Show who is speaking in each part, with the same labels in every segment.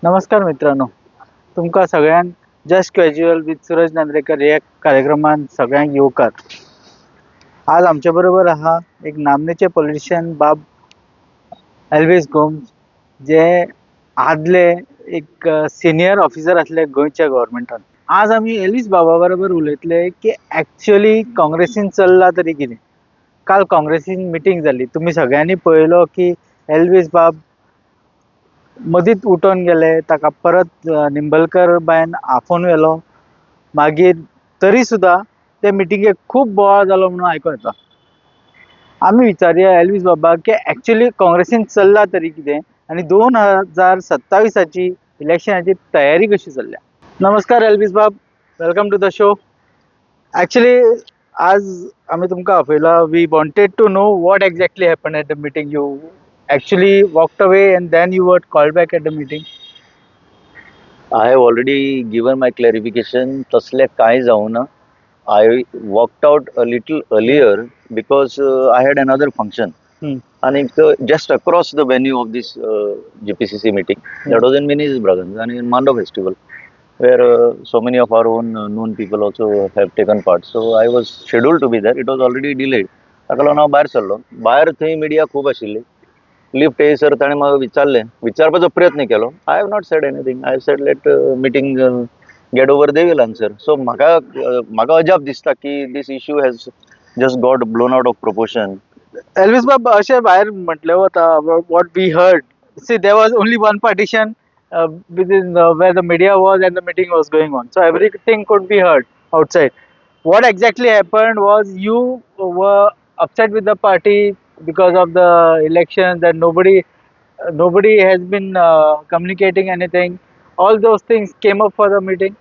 Speaker 1: नमस्कार मित्रांनो, तुमकां सगळ्यांक जस्ट कॅज्युअल विथ सुरज नांद्रेकर ह्या कार्यक्रमान सगळ्यांक येवकार. आज आमचे बरोबर आहा एक नामनेचे पॉलिटिशियन बाब एल्वीस गोम्स, जे आदले एक सिनियर ऑफिसर आसले गोंयच्या गव्हर्मेंटान. आज आमी एल्वीस बाबा बरोबर उलयतले की एक्चुअली काँग्रेसीन चल्लां तरी कितें. काल काँग्रेसीन मिटींग जाली, तुमी सगळ्यांनी पळयलो की एल्वीस बाब मदींच उठोन गेले, ताका परत निंबलकर बायन आफोवन व्हेलो. मागीर तरी सुद्दां ते मिटिंगेक खूब बोवाळ जालो म्हणून आयकोंक येता. आमी विचारया एल्वीस बाबाक की एक्चुअली काँग्रेसीन चल्लां तरी कितें आनी 2027आची इलेक्शनाची तयारी कशी चल्ल्या. नमस्कार एल्वीस बाब, welcome to the show. Actually आज आमी तुमकां आपयला, we wanted to know what exactly happen at the meeting. You actually walked away and then you were called back at the meeting.
Speaker 2: I have already given my clarification. तसलें कांय जावना. I walked out a little earlier because I had another function. And just across the venue of this GPCC meeting, that was in Menezes Braganza and in Mando Festival, where so many of our own known people also have taken part. So I was scheduled to be there. It was already delayed. ताका लागून हांव भायर सरलो. भायर थंय media खूब आशिल्ली. Lift येयसर ताणें म्हाका विचारलें, विचारपाचो प्रयत्न केलो. I have not said anything. I said let meeting get over, they will answer. So म्हाका अजाप दिसता की this issue has just got blown out of proportion.
Speaker 1: Elvis बाब, अशें भायर म्हटलें वता, what we heard, see, there was only one partition within where the media was and the meeting was going on, so everything could be heard outside. What exactly happened was you were upset with the party because of the elections and nobody has been communicating anything. All those things came up for the meeting.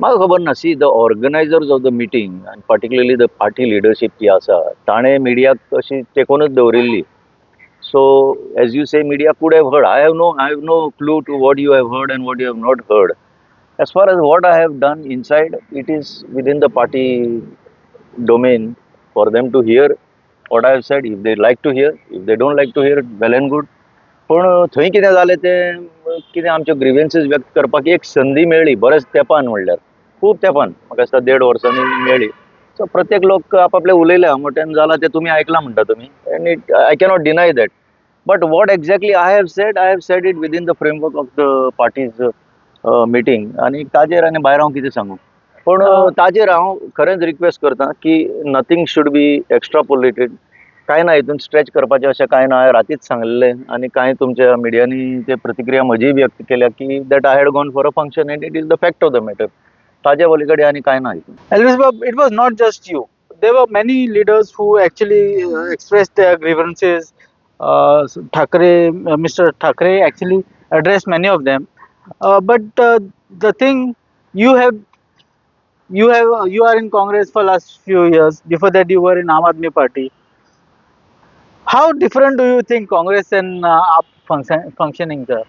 Speaker 2: म्हाका खबर ना. See, the organizers of the meeting and particularly the party leadership जी आसा, ताणें मिडियाक अशी तेकोनच दवरिल्ली. So as you say, media could have heard. I have no clue to what you have heard and what you have not heard. As far as what I have done inside, it is within the party domain for them to hear what I have said. If they like to hear, if they don't like to hear, well and good. पूण थंय कितें जालें तें, कितें आमच्यो ग्रिव्हन्सीस व्यक्त करपाक एक संदी मेळ्ळी बऱ्याच तेंपान, म्हणल्यार खूब तेंपान, म्हाका दिसता देड वर्सांनी मेळ्ळी. सो प्रत्येक लोक आपापले उलयल्या, मोठ्यान जालां तें तुमी आयकलां म्हणटा तुमी, and it I cannot deny that. But what exactly I have said, I have said it within the framework of the party's meeting. आनी ताजेर आनी भायर हांव कितें सांगू? पूण ताजेर हांव खरेंच रिक्वेस्ट करता की nothing should be extrapolated. कांय ना, हितून स्ट्रेच करपाचें अशें कांय ना. हांवें रातीच सांगलेलें आनी कांय तुमच्या मिडियांनी ते प्रतिक्रिया म्हजीय व्यक्त केल्या की that I had gone for a function, and it is the fact of the matter. ताजे पलीकडे आनी कांय ना हितून.
Speaker 1: Elvis Bab, it was not just you. There were many leaders who actually expressed their grievances. Thackeray, Mr. Thackeray actually addressed many of them. But the thing, you are in Congress for last few years. Before that, you were in Aam Aadmi Party. How different do you think Congress and AAP functioning there?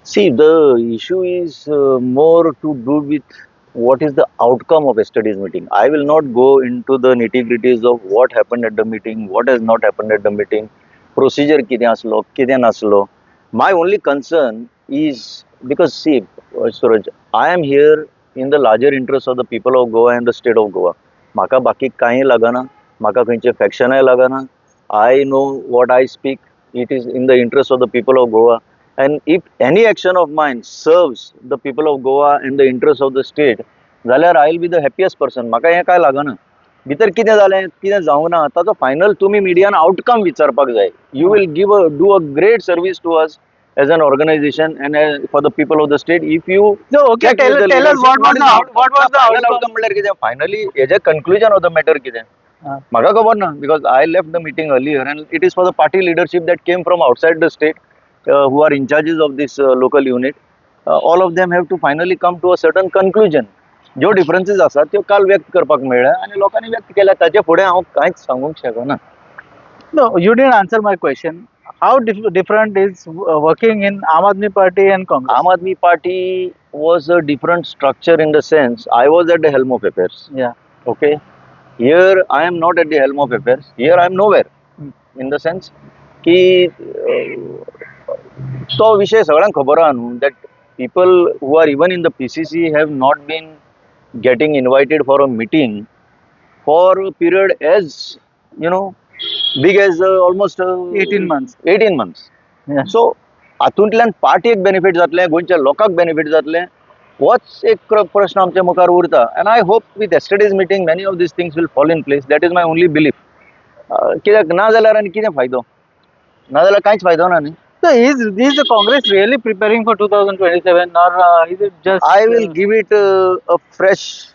Speaker 2: See, the issue is more to do with what is the outcome of yesterday's meeting. I will not go into the nitty-gritties of what happened at the meeting, what has not happened at the meeting, procedure कितें आसलो, कितें नासलो. My only concern is because, see, Suraj, I am here in the larger interest of the people of Goa and the state of Goa. म्हाका बाकी कांय लागना, म्हाका खंयचें फॅक्शनाय लागना. I know what I speak. It is in the interest of the people of Goa. And if any action of mine serves the people of Goa and the interest of the state, जाल्यार I will be the happiest person. म्हाका हें कांय लागना. भितर कितें जालें, कितें जावंक ना, ताचो फायनल तुमी मिडियान आउटकम विचारपाक जाय. You will give a do a great service to us as an organization and for the people of the state if you
Speaker 1: No, okay,
Speaker 2: check with the
Speaker 1: tell us
Speaker 2: leadership
Speaker 1: what was the
Speaker 2: final
Speaker 1: outcome?
Speaker 2: Outcome म्हणल्यार कितें, finally हेजें conclusion of the matter कितें, म्हाका खबर ना, because I left the meeting earlier and it is for the party leadership that came from outside the state, who are in charges of this local unit. All of them have to finally come to a certain conclusion. ज्यो डिफरन्सीस आसात त्यो काल व्यक्त करपाक मेळ्ळे आनी लोकांनी व्यक्त केल्या. ताचे फुडें हांव कांयच सांगूंक शकना.
Speaker 1: No, you didn't answer my question. How different is working in Aam Aadmi Party and Congress?
Speaker 2: Aam Aadmi Party was a different structure in the sense I was at the helm of affairs. Okay. Here I am not at the helm of affairs. Here I am nowhere. In the sense की तो विशय सगळ्यांक खबर आहा न्हू, that People who are even in the PCC have not been getting invited for a meeting for a period as you know big as almost
Speaker 1: 18 months.
Speaker 2: 18 months. So हातूंतल्यान पार्टीक benefit जातलें, गोंयच्या लोकांक बेनिफीट जातलें, होच एक प्रश्न आमच्या मुखार उरता. And I hope with yesterday's meeting many of these things will fall in place. That is my only belief. कित्याक ना जाल्यार आनी कितें फायदो? ना जाल्यार कांयच फायदो ना न्ही.
Speaker 1: So is the Congress really preparing for 2027 or is it just?
Speaker 2: I will give it a fresh,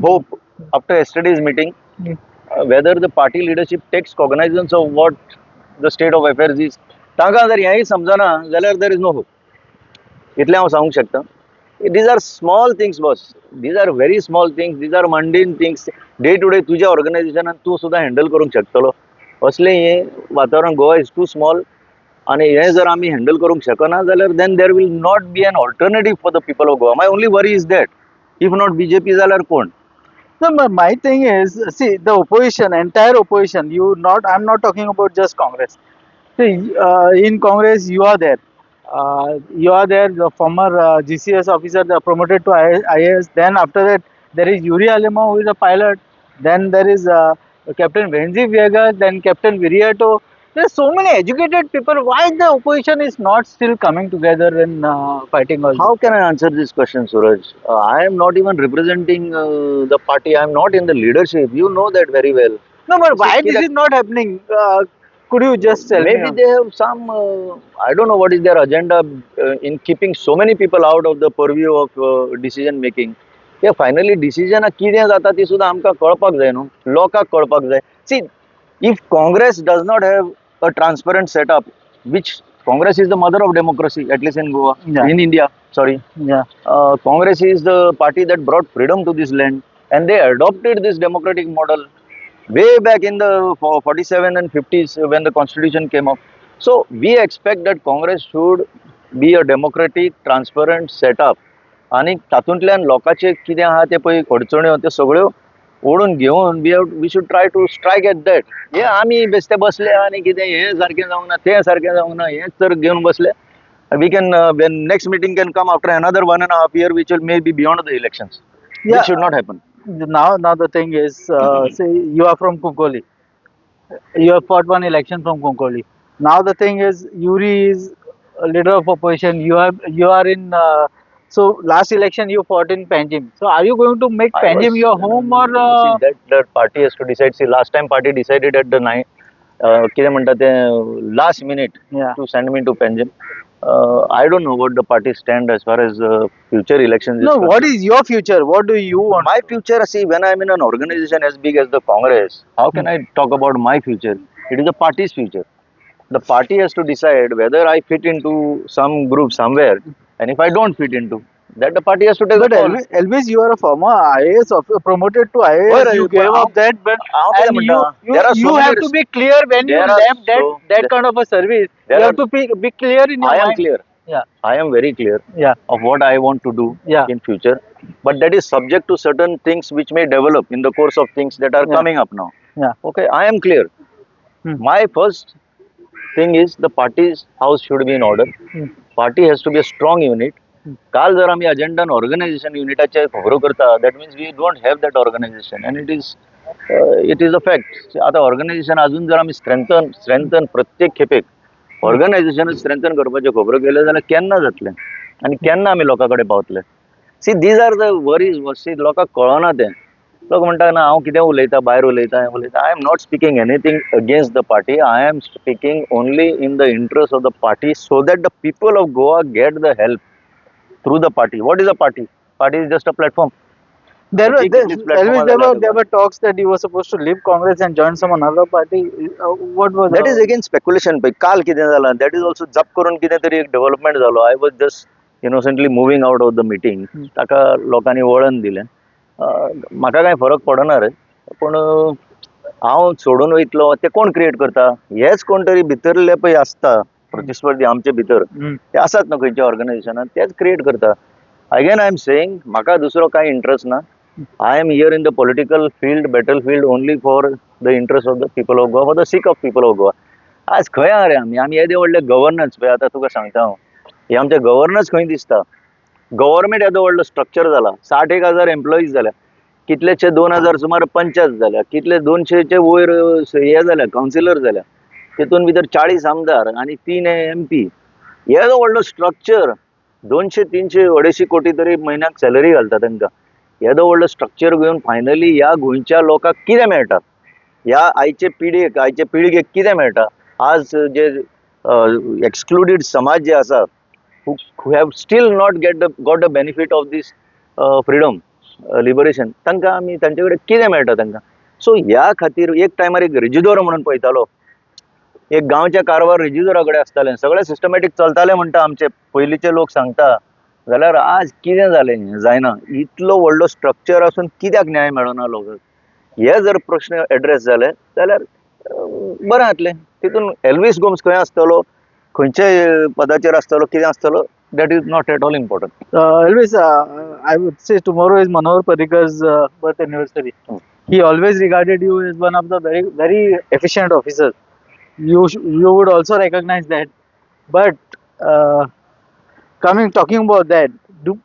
Speaker 2: hope after yesterday's meeting. Whether the party leadership takes cognizance of what the state of affairs is. तांकां जर हेंय समजना जाल्यार there is no hope. इतलें हांव सांगूंक शकता. These are small things, boss. These are very small things. These are mundane things. Day to day तुज्या ऑर्गनायझेशनान तूं सुद्दां हँडल करूंक शकतलो असलें हें वातावरण. Goa is too small आनी हें जर आमी हँडल करूंक शकना जाल्यार then there will not be an alternative for the people of Goa. My only worry is that if not BJP जाल्यार कोण?
Speaker 1: No, my thing is, see, the opposition, entire opposition, you not, I'm not talking about just Congress. See, in Congress, you are there. You are there, the former GCS officer, the promoted to IAS. Then after that, there is Yuri Alemao, who is a pilot. Then there is Captain Venzi Viegas, then Captain Viriato. There are so many educated people. Why the opposition is not still coming together and fighting all
Speaker 2: How
Speaker 1: this?
Speaker 2: can I answer this question, Suraj? I am not even representing the party. I am not in the leadership. You know that very well.
Speaker 1: No, but
Speaker 2: See,
Speaker 1: why this
Speaker 2: कित्याक
Speaker 1: is not happening? Could you just tell me?
Speaker 2: Maybe they have some, I don't know what is their agenda in keeping so many people out of the purview of decision making. ते finally डिसिजनां कितें जाता ती सुद्दां आमकां कळपाक जाय न्हू, लोकांक कळपाक जाय. See, if Congress does not have a transparent setup, which Congress is the mother of democracy, at least in Goa, in India, sorry. Congress is the party that brought freedom to this land, and they adopted this democratic model way back in the 47 and 50s when the constitution came up. So we expect that Congress should be a democratic, transparent setup आनी तातूंतल्यान लोकांचे कितें आहा ते पळय अडचण्यो त्यो सगळ्यो ओडून घेवन we should try to strike at that. हे आमी बेश्टे बसले आनी कितें हें सारकें जावंक ना, तें सारकें जावंक ना, हेंच तर घेवन बसले. We can when next meeting can come after another 1.5 year, which will may be beyond the elections, which should not happen.
Speaker 1: Now the thing is, say you are from Kunkoli. You have fought one election from Kunkoli. Now the thing is, Yuri is a leader of opposition. You are in. So last election you fought in Panjim. So are you going to make
Speaker 2: I
Speaker 1: Panjim
Speaker 2: was,
Speaker 1: your home or?
Speaker 2: See, that party has to decide. See, last time party decided at the nine, कितें म्हणटा तें last minute to send me to Panjim. I don't know what the party stand as far as future elections is
Speaker 1: No, what
Speaker 2: concerned.
Speaker 1: is your future? What do you want?
Speaker 2: My future, see, when I am in an organization as big as the Congress, how can I talk about my future? It is the party's future. The party has to decide whether I fit into some group somewhere, and if I don't fit into, that the party has to take
Speaker 1: But
Speaker 2: a call.
Speaker 1: Elvis, you are a former IAS, promoted to IAS.
Speaker 2: Well,
Speaker 1: You
Speaker 2: but
Speaker 1: gave up that, but
Speaker 2: हांव कितें
Speaker 1: and
Speaker 2: म्हणटा? There are so
Speaker 1: you
Speaker 2: many
Speaker 1: have to be clear when you
Speaker 2: there are
Speaker 1: left
Speaker 2: so
Speaker 1: that kind of a service.
Speaker 2: there
Speaker 1: You have
Speaker 2: are
Speaker 1: to be clear in your
Speaker 2: I am
Speaker 1: mind.
Speaker 2: clear. I am very clear of what I want to do in future, but that is subject to certain things which may develop in the course of things that are coming up now. Okay, I am clear. My first thing is the party's house should be in order. Party has to be a strong unit. काल जर आमी अजेंडान organisation युनिटाचे खबरो करता, that means we don't have that organization, and it is a fact. आतां organisation अजून जर आमी strengthen प्रत्येक खेपेक ऑर्गनायझेशन स्ट्रेंथन करपाच्यो खबरो केल्यो जाल्यार केन्ना जातलें आनी केन्ना आमी लोकां कडेन पावतले? See, these are the worries. See, लोकांक कळना तें. लोक म्हणटा ना हांव कितें उलयता, भायर उलयता, हें उलयता. I am not speaking anything against the party. I am speaking only in the interest of the party so that the people of Goa get the help through the party. What is a party? Party is just a platform.
Speaker 1: There were,
Speaker 2: Party
Speaker 1: there,
Speaker 2: कितलीच platform
Speaker 1: Elvis,
Speaker 2: जाल्या
Speaker 1: there were talks that you were supposed to leave Congress and join some another party. What was
Speaker 2: That is again speculation. पळय काल कितें जालां, that is also जप करून कितें तरी एक डेव्हलपमेंट जालो. I was just innocently moving out of the meeting. ताका लोकांनी वळण दिलें. म्हाका कांय फरक पडना रे, पूण हांव सोडून वयतलो ते कोण क्रिएट करता? हेच कोण तरी भितरले पळय आसता प्रतिस्पर्धी आमचे भितर, ते आसात न्हू खंयच्या ऑर्गनायझेशनान, तेच क्रिएट करता. अगेन I am saying, म्हाका दुसरो कांय इंट्रस्ट ना. I am here in the political field, battle field, only for the interest of the people of Goa, for the sake of people of Goa. आज खंय आहा रे आमी? आमी येदे व्हडले गव्हर्नन्स पळय, आतां तुका सांगता हांव, हे आमचे गव्हर्नन्स खंय दिसता? गव्हर्मेंट येदो व्हडलो स्ट्रक्चर जाला, 60,000 एम्प्लॉईज जाल्या, कितलेशे 2000 सुमार पंचायत जाल्या, कितले 200चे वयर हे जाल्या, कावन्सिलर जाल्या, तितून भितर 40 आमदार आनी 3 एमपी. येदो व्हडलो स्ट्रक्चर, 200 300 250 कोटी तरी म्हयन्याक सॅलरी घालता तांकां. येदो व्हडलो स्ट्रक्चर घेवन फायनली ह्या गोंयच्या लोकांक कितें मेळटा? ह्या आयचे पिढयेक, आयचे पिळगेक कितें मेळटा? आज जे एक्सक्लुडीड समाज जे आसा, who have still not get the got the benefit of this freedom, liberation, तांकां आमी तांचे कडेन कितें मेळटा तांकां? सो ह्या खातीर एक टायमार एक रेजिदोर म्हणून पळयतालो, एक गांवच्या कारभार रेजिदोरा कडेन आसतालें, सगळें सिस्टमॅटीक चलतालें म्हणटा आमचे पयलींचे लोक सांगता. जाल्यार आज कितें जालें हें जायना. इतलो व्हडलो स्ट्रक्चर आसून कित्याक न्याय मेळना लोकांक? हे जर प्रश्न एड्रेस जाले जाल्यार बरें जातलें. तितून एल्वीस गोम्स खंय आसतलो, खंयच्या पदाचेर आसतलो, कितें आसतलो, that is not at all important.
Speaker 1: Elvis, I would say tomorrow is Manohar Parrikar's birth anniversary. He always regarded you as one of the very, very efficient officers. You would also recognize that. But talking about that,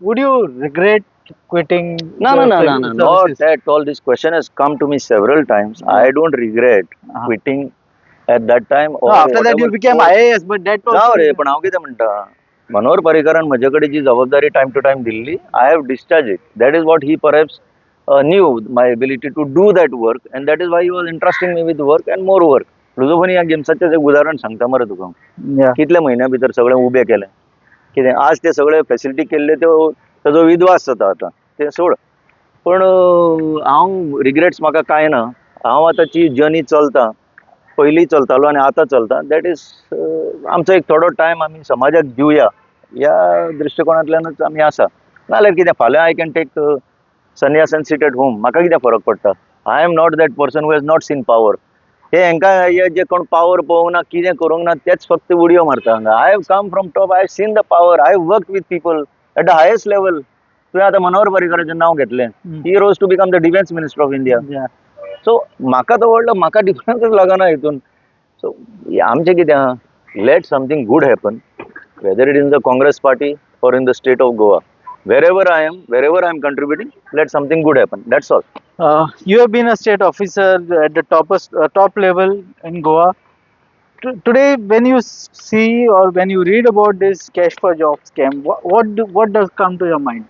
Speaker 1: would you regret quitting
Speaker 2: No,
Speaker 1: the
Speaker 2: no, no, no, no, not
Speaker 1: services?
Speaker 2: at all. This question has come to me several times. I don't regret quitting at that time
Speaker 1: No,
Speaker 2: or
Speaker 1: after that you
Speaker 2: whatever
Speaker 1: became
Speaker 2: post.
Speaker 1: IAS, but that
Speaker 2: जावं
Speaker 1: also
Speaker 2: रे, पण हांव कितें म्हणटा, मनोहर पर्रीकारान म्हजे कडेन जी जबाबदारी टायम टू टायम दिल्ली, I have discharge it. That is what he perhaps knew, my ability to do that work, and that is why he was entrusting me with work and more work. Lusofonia गेम्साचें एक उदाहरण सांगता मरे तुका हांव. कितल्या म्हयन्या भितर सगळें उबें केलें कितें, आज ते सगळे फेसिलिटी केल्ले त्यो ताजो विद्वास जाता आतां, तें सोड. पण हांव रिग्रेट्स म्हाका कांय ना. हांव आतांची जर्नी चलता, पयलीं चलतालो आनी आतां चलता, that is आमचो एक थोडो टायम आमी समाजाक दिवया ह्या दृश्टिकोणांतल्यानूच आमी आसा. नाजाल्यार कितें, फाल्यां I can take sannyas and sit at home, म्हाका कितें फरक पडटा? I am not that person who has not seen power. हे हांकां हे जे कोण पावर पळोवंक ना, कितें करूंक ना, तेच फक्त उडयो मारता हांगा. I have come from top, I have seen the power, I have work with people at the highest level. तुवें आतां मनोहर पर्रीकराचें नांव घेतलें, he rose to become the defence minister of India. So म्हाका तो व्हडलो म्हाका डिफरन्सूच लागना हितून. सो आमचें कितें आहा, let something good happen, whether it in the Congress party or in the state of Goa, wherever I am, wherever I am contributing, let something good happen, that's all.
Speaker 1: You have been a state officer at the top level in Goa. Today, when you see or when you read about this cash for job scam, what does come to your mind?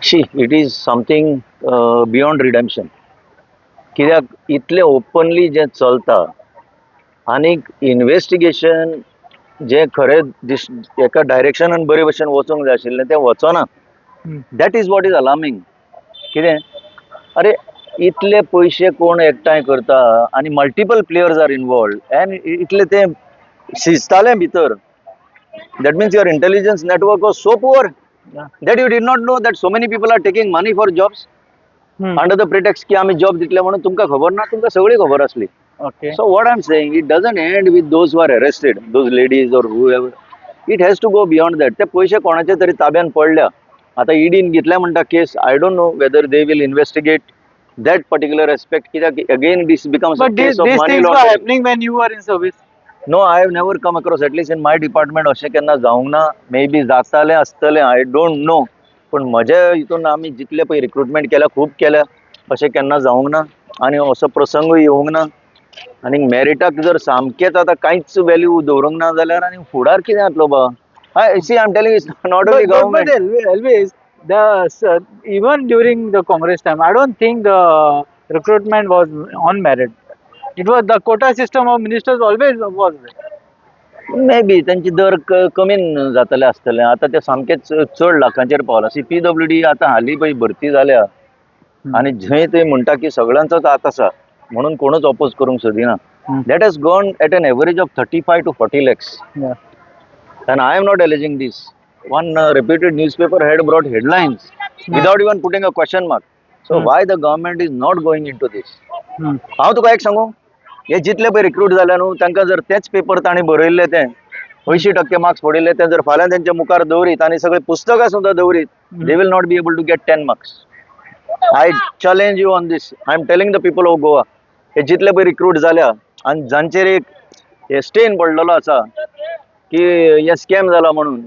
Speaker 2: See, it is something beyond redemption. कित्याक इतलें openly जें चलता आनीक investigation जें खरें दीस एका डायरेक्शनान बरे भशेन वचूंक जाय आशिल्लें तें वचना. That is what is alarming. कितें, अरे इतले पयशे कोण एकठांय करता आनी multiple players are involved and इतले ते शिजताले भितर. That means your intelligence network was so poor that you did not know that so many people are taking money for jobs under the pretext की आमी जॉब दितले म्हणून. तुमकां खबर ना? तुमकां सगळी खबर आसली. So what I'm saying, it doesn't end with those who are arrested, those ladies or whoever. It has to go beyond that. ते पयशे कोणाच्या तरी ताब्यान पडल्या, आतां ईडीन घेतल्या म्हणटा case. I don't know whether they will investigate that particular aspect, कित्याक again this becomes a
Speaker 1: But
Speaker 2: case of
Speaker 1: these
Speaker 2: money
Speaker 1: things were
Speaker 2: laundering.
Speaker 1: happening when you were in service.
Speaker 2: No, I have never come across, at least in my department अशें केन्ना जावंक ना. May be जातालें आसतलें, I don't know. पूण म्हज्या हितून आमी जितले पळय रिक्रुटमेंट केल्या, खूब केल्या, अशें केन्ना जावंक ना आनी असो प्रसंगूय येवंक ना. आनी मॅरिटाक जर सामकेंच आतां कांयच वॅल्यू दवरूंक ना जाल्यार आनी फुडार कितें जातलो बा? See, I am telling, it's not only
Speaker 1: But
Speaker 2: government.
Speaker 1: Always the even during the Congress time, I don't think the recruitment was on merit. It was the quota system of ministers always was there.
Speaker 2: May be तेंचे दर कमीन जातले आसतले, आतां ते सामकेच चड लाखांचेर पावला. C, PWD आतां हालीं पळय भरती जाल्या आनी जंय थंय म्हणटा की सगळ्यांचोच हात आसा म्हणून कोणूच ऑपोज करूंक सोदिना. That has gone at an average of 35 to 40 lakhs. And I am not alleging this. One reputed newspaper had brought headlines without even putting a question mark. So why the government is not going into this? हांव तुका एक सांगू, हे जितले पळय recruit जाल्या न्हू, तांकां जर तेच पेपर तांणी बरयल्ले, ते 80% मार्क्स पडिल्ले, ते जर फाल्यां तेंच्या मुखार दवरीत आनी सगळे पुस्तकां सुद्दां दवरीत, they will not be able to get 10 marks. I challenge you on this. I am telling the people of Goa, हे जितले पळय रिक्रूट जाल्या आनी जांचेर एक हे स्टेन पडलेलो आसा. की हे स्कॅम जाला म्हणून,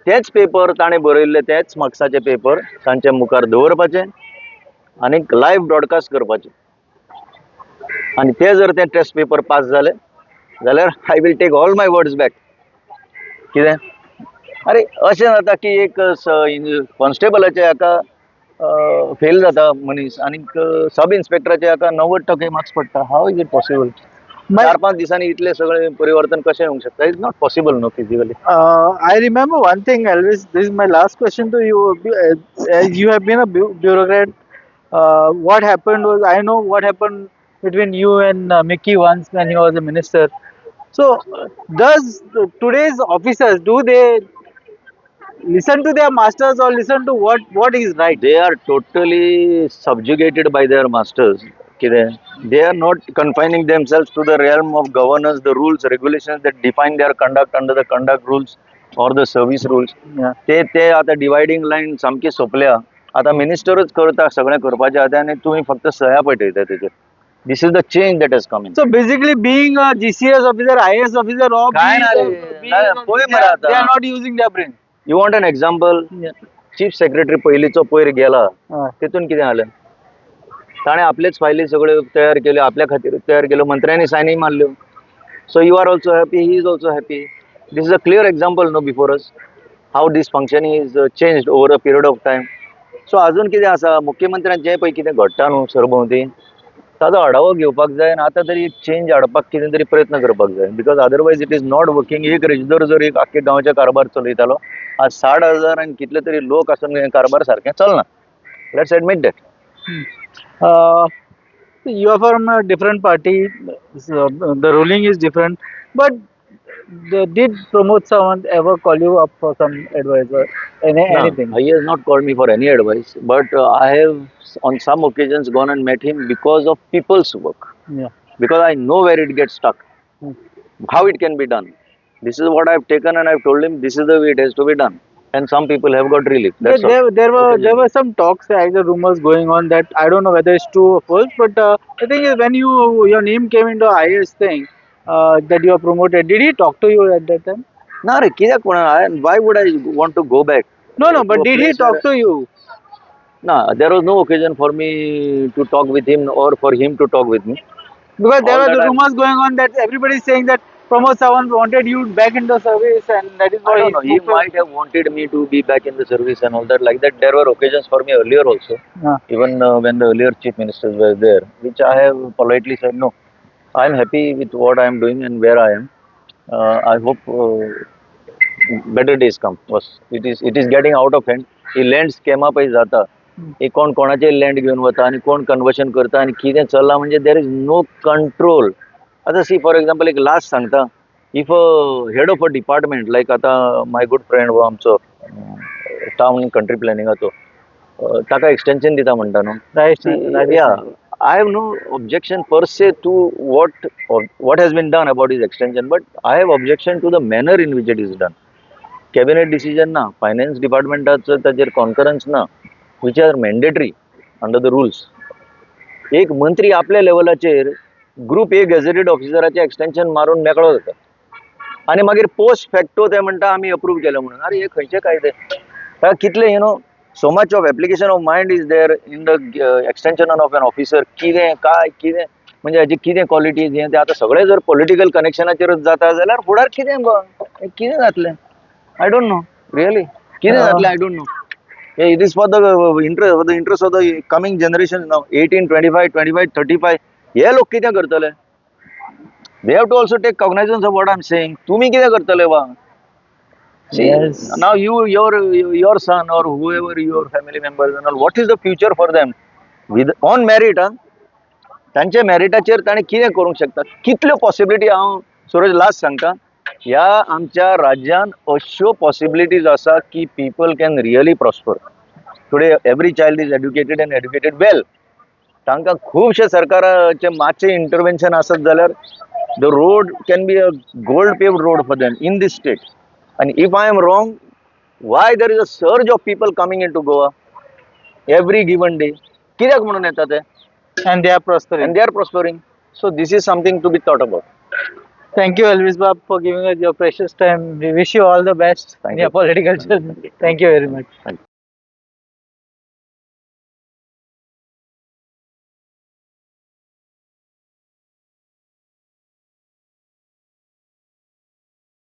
Speaker 2: तेच पेपर ताणें बरयल्ले, तेच मार्क्साचे पेपर तांच्या मुखार दवरपाचे आनी लायव्ह ब्रॉडकास्ट करपाचे आनी ते जर ते टेस्ट पेपर पास जाले जाल्यार I will take all my words back. कितें अरे, अशें जाता की एक कॉन्स्टेबलाचे हाका फेल जाता मनीस आनीक सब इन्स्पेक्टराचे हाका 90% मार्क्स पडटा. How is it possible? 4-5 दिसांनी इतलें सगळें परिवर्तन कशें येवंक शकता? Is not possible, no, physically.
Speaker 1: I remember one thing, Elvis. This is my last question to you. As you have been a bureaucrat, what happened was, I know what happened between you and Mickey once when he was a minister. So, does today's officers, do they listen to their masters or listen to what is right?
Speaker 2: They are totally subjugated by their masters. कितें, they are not confining themselves to the realm of governance, the rules, regulations that define their conduct under the conduct rules or the service rules. ते ते आतां dividing line सामकी सोंपल्या. आतां मिनिस्टरूच करता सगळें करपाचें आतां आनी तुमी फक्त सया पळयता तेजेर. This is the change that has come in.
Speaker 1: So basically, being a GCS officer, IAS officer, or
Speaker 2: काय
Speaker 1: being,
Speaker 2: ना रे,
Speaker 1: being
Speaker 2: नाही, पळय मरे आतां.
Speaker 1: they are not using their brain.
Speaker 2: You want an example? Chief secretary पयलींचो पयर गेला, तेतून कितें जालें? ताणें आपलेच फायली सगळ्यो तयार केल्यो, आपल्या खातीर तयार केल्यो, मंत्र्यांनी Sayani मारल्यो. So you are also happy, he is also happy. This is a clear example, no, before us, how this function is change over a period of time. So अजून कितें आसा, मुख्यमंत्र्यान जें पळय कितें घडटा न्हू सरभोंवती, ताजो आढावो घेवपाक जाय आनी आतां तरी एक चेंज हाडपाक कितें तरी प्रयत्न करपाक जाय, because otherwise it is not working. एक रेजिदोर जर एक आख्खे गांवचे कारभार चलयतालो, आज 60,000 आनी कितले तरी लोक आसून हें कारभार सारकें चलना. Let's admit that.
Speaker 1: You are from a different party, so the ruling is different. But did Pramod Sawant ever call you up for some advice or
Speaker 2: No,
Speaker 1: anything?
Speaker 2: he has not called me for any advice, but I have on some occasions gone and met him because of people's work. Because I know where it gets stuck, how it can be done. This is what I have taken and I have told him this is the way it has to be done. And some people have got relief. That's all.
Speaker 1: There
Speaker 2: Okay.
Speaker 1: were some talks, either rumors going on that I don't know whether it's true or false. But the thing is, when your name came into IAS thing, that you are promoted, did he talk to you at that time?
Speaker 2: ना रे, कित्याक कोणा, why would I want to go back
Speaker 1: No,
Speaker 2: to
Speaker 1: but
Speaker 2: a
Speaker 1: did he
Speaker 2: place
Speaker 1: talk
Speaker 2: where
Speaker 1: to you?
Speaker 2: ना, there was no occasion for me to talk with him or for him to talk with me.
Speaker 1: Because there
Speaker 2: All
Speaker 1: were
Speaker 2: that
Speaker 1: the
Speaker 2: I
Speaker 1: rumors going on that everybody is saying that Pramod Sawant wanted you back in the service, and that is
Speaker 2: I
Speaker 1: why
Speaker 2: don't
Speaker 1: he
Speaker 2: know. He
Speaker 1: spoke to.
Speaker 2: might have wanted me to be back in the service and all that. Like that, there were occasions for me earlier also, even when the earlier chief ministers were there, which I have politely said no. I am happy with what I am doing and where I am. I hope better days come. Bus, it is getting out of hand. He land स्कॅमा पळय जाता, हे कोण कोणाचे land घेवन वता आनी कोण conversion करता आनी कितें चल्लां, म्हणजे there is no control. आतां सी, फॉर एग्जाम्पल, एक लास्ट सांगता, if a head of a department like आतां my good friend हो आमचो टावन कंट्री प्लॅनिंगाचो, ताका एक्सटेन्शन दिता म्हणटा न्हू.
Speaker 1: Rajesh
Speaker 2: Yeah,
Speaker 1: Naik.
Speaker 2: I have no objection per se to what has been done about his extension, but I have objection to the manner in which it is done. Cabinet decision ना, finance डिपार्टमेंटाचो ताजेर concurrence ना, which are mandatory under the rules. एक मंत्री आपल्या लेवलाचेर group A gazetted ऑफिसराचें extension मारून मेकळो जाता आनी मागीर पोस्ट फॅक्टो ते म्हणटा आमी अप्रूव केलें म्हणून. अरे, हे खंयचे कायदे? ताका कितले, so much of application of mind is there in the extension of an officer. कितें काय कितें म्हणजे हाजी कितें क्वॉलिटीज हें तें आतां सगळें जर पॉलिटिकल कनेक्शनाचेरूच जाता जाल्यार फुडार कितें गो, कितें जातलें? I don't know really कितें जातलें. I don't know. It is for the interest of the coming generation now, 18, 25, 25, 35. हे लोक कितें करतले? They have to also take cognizance of what I am saying. तुमी कितें करतले वा? See, now you, your son or whoever, your family members and all, what is the future for them? With on merit, हा, तांच्या मेरिटाचेर ताणें कितें करूंक शकता, कितल्यो पॉसिबिलिटी. हांव सुरज लास्ट सांगता, ह्या आमच्या राज्यान अश्यो पॉसिबिलिटीज आसा की people can really prosper. Today every child is educated and educated well. तांकां खुबशे सरकाराचे मातशें इंटरवेन्शन आसत जाल्यार the road can be a gold paved road for them in this state. And if I am wrong, why there is a surge of people coming into Goa every given day? कित्याक म्हणून येता ते?
Speaker 1: And they are prospering.
Speaker 2: And they are prospering. So this is something to be thought about.
Speaker 1: Thank you, Elvis Bab, for giving us your precious time. We wish you all the best
Speaker 2: Thank
Speaker 1: in your
Speaker 2: you.
Speaker 1: political journey. Thank you very much.
Speaker 2: Thank you.